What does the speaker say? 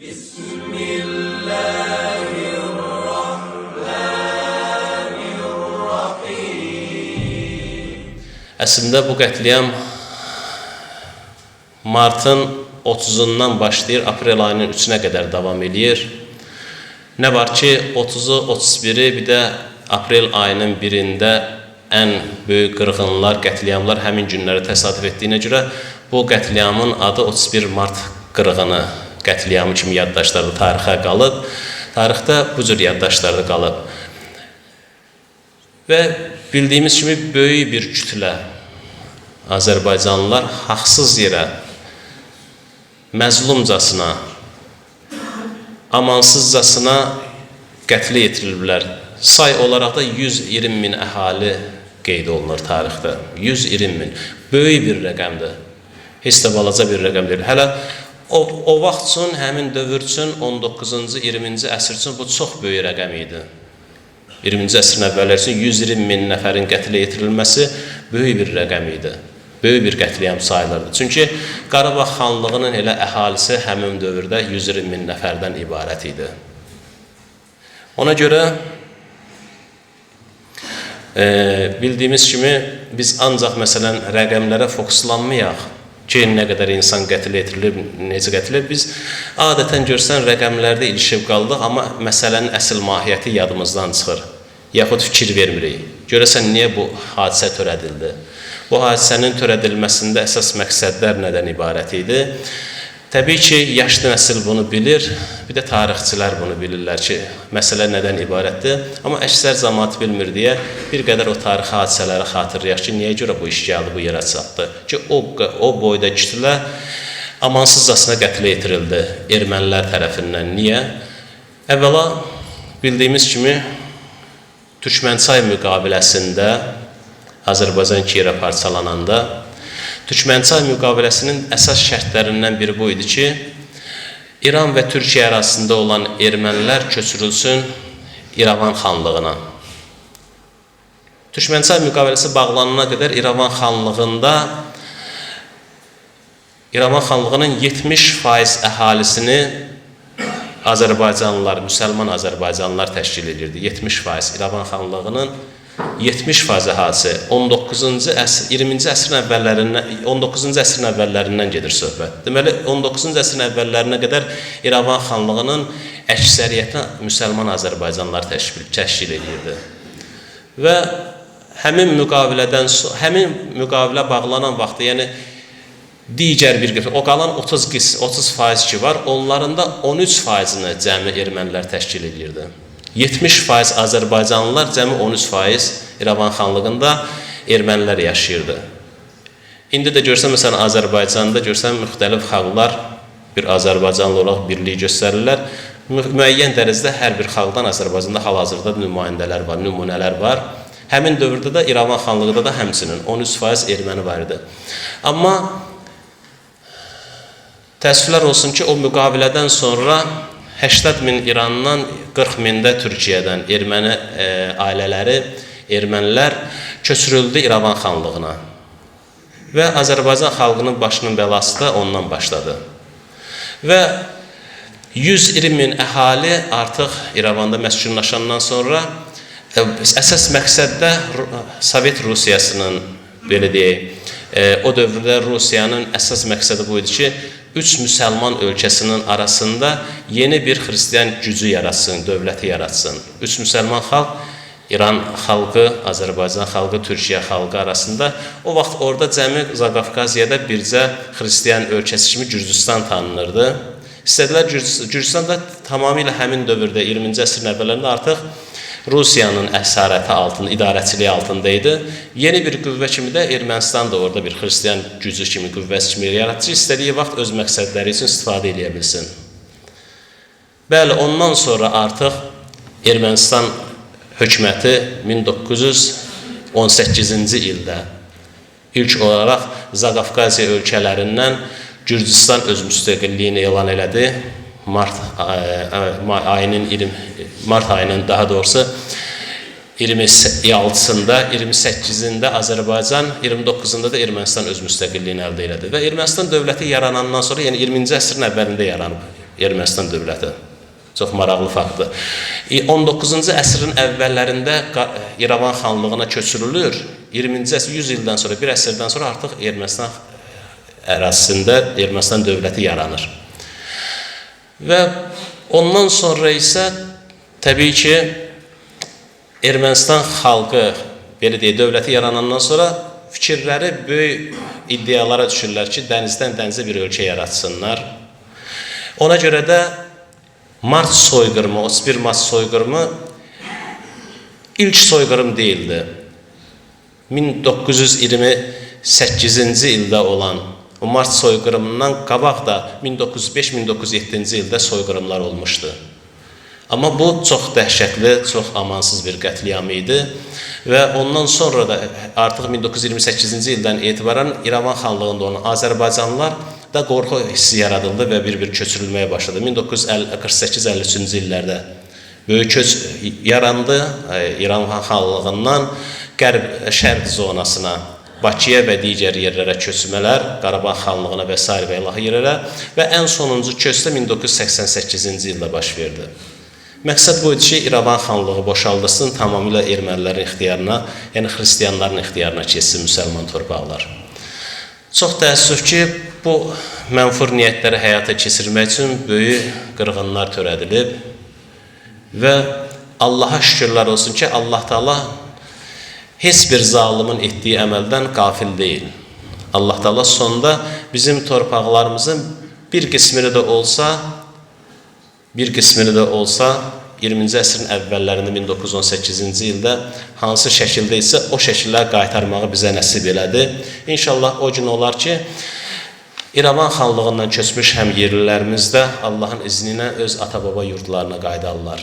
Bismillahirrahmanirrahim. Əslində bu qətliam martın 30-undan başlayır, aprel ayının 3-ünə qədər davam eləyir. Nə var ki, 30-u, 31-i, bir də aprel ayının 1-ində ən böyük qırğınlar, qətliamlar həmin günlərə təsadüf etdiyinə görə bu qətliamın adı 31 mart qırğını qətliamı kimi yaddaşlarda tarixə qalıb. Tarixdə bu cür yaddaşlarda qalıb. Və bildiyimiz kimi böyük bir kütlə Azərbaycanlılar haqsız yerə, məzlumcasına, amansızcasına qətlə yetiriliblər. Say olaraq da 120 min əhali qeyd olunur tarixdə. 120 min. Böyük bir rəqəmdir. Heç də balaca bir rəqəm deyil. Hələ o vaxt üçün, həmin dövr üçün, 19-cu, 20-ci əsr üçün bu çox böyük rəqəm idi. 20-ci əsrin əvvəlləri üçün 120 min nəfərin qətlə yetirilməsi böyük bir rəqəm idi. Böyük bir qətliam sayılırdı. Çünki Qarabağ xanlığının elə əhalisi həmin dövrdə 120 min nəfərdən ibarət idi. Ona görə bildiyimiz kimi biz ancaq məsələn rəqəmlərə fokuslanmayaq ki, nə qədər insan qətl yetirilib, necə qətl edilib. Biz adətən görsən rəqəmlərdə ilişib qaldıq, amma məsələnin əsl mahiyyəti yadımızdan çıxır. Yaxud fikir vermirik. Görəsən niyə bu hadisə törədildi? Bu hadisənin törədilməsində əsas məqsədlər nədən ibarət idi? Təbii ki, yaşlı nəsil bunu bilir, bir də tarixçilər bunu bilirlər ki, məsələ nədən ibarətdir. Amma əksər cəmaət bilmir deyə bir qədər o tarixi hadisələri xatırlayaq ki, niyə görə bu iş gəldi, bu yerə çatdı? Ki, o boyda kütlə amansızcasına qətlə yetirildi ermənilər tərəfindən. Niyə? Əvvəla, bildiyimiz kimi, Türkmənçay müqaviləsində Azərbaycan iki yerə parçalananda Türkmənçay müqaviləsinin əsas şərtlərindən biri bu idi ki, İran və Türkiyə arasında olan ermənilər köçürülsün İrəvan xanlığına. Türkmənçay müqaviləsi bağlanana qədər İrəvan xanlığında İrəvan xanlığının 70% əhalisini Azərbaycanlılar, müsəlman Azərbaycanlılar təşkil edirdi. 70% İrəvan xanlığının 70% əhalisi 19-cu əsr, 20-ci əsrin əvvəllərindən, 19-cu əsrin əvvəllərindən gedir söhbət. Deməli 19-cu əsrin əvvəllərinə qədər İrəvan xanlığının əksəriyyətini müsəlman Azərbaycanlılar təşkil edirdi. Və həmin müqavilədən həmin müqavilə bağlanan vaxtı, yəni digər bir qism, o qalan 30% ki var, onların da 13%-ni cəmi ermənilər təşkil edirdi. 70% Azərbaycanlılar, cəmi 13% İrəvan xanlığında ermənilər yaşayırdı. İndi də görsən, məsələn, Azərbaycanda görsən, müxtəlif xalqlar bir Azərbaycanlı olaraq birliyi göstərirlər. Müəyyən dərəcədə hər bir xalqdan Azərbaycanda hal-hazırda nümayəndələr var, nümunələr var. Həmin dövrdə də İrəvan xanlığında da həmçinin 13% erməni var idi. Amma təəssüflər olsun ki, o müqavilədən sonra 80 min İrandan, 40 min də Türkiyədən erməni ailələri, ermənilər köçürüldü İrəvan xanlığına. Və Azərbaycan xalqının başının bəlası da ondan başladı. Və 120 min əhali artıq İrəvanda məskunlaşandan sonra əsas məqsəd də Sovet Rusiyasının, belə deyək, o dövrdə Rusiyanın əsas məqsədi bu idi ki, üç müsəlman ölkəsinin arasında yeni bir xristian gücü yaratsın, dövləti yaratsın. Üç müsəlman xalq, İran xalqı, Azərbaycan xalqı, Türkiyə xalqı arasında. O vaxt orada cəmi Zaqafqaziyada bircə xristian ölkəsi kimi Gürcüstan tanınırdı. İstədilər Gürcüstan da tamamilə həmin dövrdə 20-ci əsrin əvvəllərində artıq Rusiyanın əsarəti altında, idarəçiliyi altında idi. Yeni bir qüvvə kimi də Ermənistan da orada bir xristian gücü kimi, qüvvəsi kimi yaratıcı, istədiyi vaxt öz məqsədləri üçün istifadə eləyə bilsin. Bəli, ondan sonra artıq Ermənistan hökuməti 1918-ci ildə ilk olaraq Zaqafqaziya ölkələrindən Gürcüstan öz müstəqilliyini elan elədi. Mart ayının daha doğrusu 26-sında, 28-də Azərbaycan, 29-da da Ermənistan öz müstəqilliyini əldə elədi. Və Ermənistan dövləti yaranandan sonra, yəni 20-ci əsrin əvvəlində yaranıb Ermənistan dövləti. Çox maraqlı faktdır. 19-cu əsrin əvvəllərində İrəvan xanlığına köçürülür. 20-ci əsr 100 ildən sonra, bir əsrdən sonra artıq Ermənistan ərazisində Ermənistan dövləti yaranır. Və ondan sonra isə təbii ki, Ermənistan xalqı, belə deyək, dövləti yaranandan sonra fikirləri böyük iddialara düşürlər ki, dənizdən dənizə bir ölkə yaratsınlar. Ona görə də Mart soyqırımı, 31 Mart soyqırımı ilk soyqırım deyildi. 1928-ci ildə olan o Mart soyqırımından qabaq da 1905-1907-ci ildə soyqırımlar olmuşdu. Amma bu çox dəhşətli, çox amansız bir qətliam idi və ondan sonra da artıq 1928-ci ildən etibarən İrəvan xanlığında olan Azərbaycanlılar da qorxu hissi yaradıldı və bir-bir köçürülməyə başladı. 1948-53-cü illərdə böyük köç yarandı İrəvan xanlığından qərb şərq zonasına, Bakıya və digər yerlərə köçmələr, Qarabağ xanlığına və sair və ilahi yerlərə və ən sonuncu köç də 1988-ci ildə baş verdi. Məqsəd bu idi ki, İrəvan xanlığı boşaldılsın, tamamilə ermənilərin ixtiyarına, yəni xristianların ixtiyarına keçsin müsəlman torpaqlar. Çox təəssüf ki, bu mənfur niyyətləri həyata keçirmək üçün böyük qırğınlar törədilib və Allaha şükürlər olsun ki, Allah Taala heç bir zalımın etdiyi əməldən qafil deyil. Allah Taala sonda bizim torpaqlarımızın bir qismini də olsa, bir qismini də olsa 20-ci əsrin əvvəllərində 1918-ci ildə hansı şəkildə isə o şəkildə qaytarmağı bizə nəsib elədi. İnşallah o gün olar ki, İrəvan xanlığından köçmüş həm yerlilərimiz də Allahın izni ilə öz ata-baba yurdlarına qayıdarlar.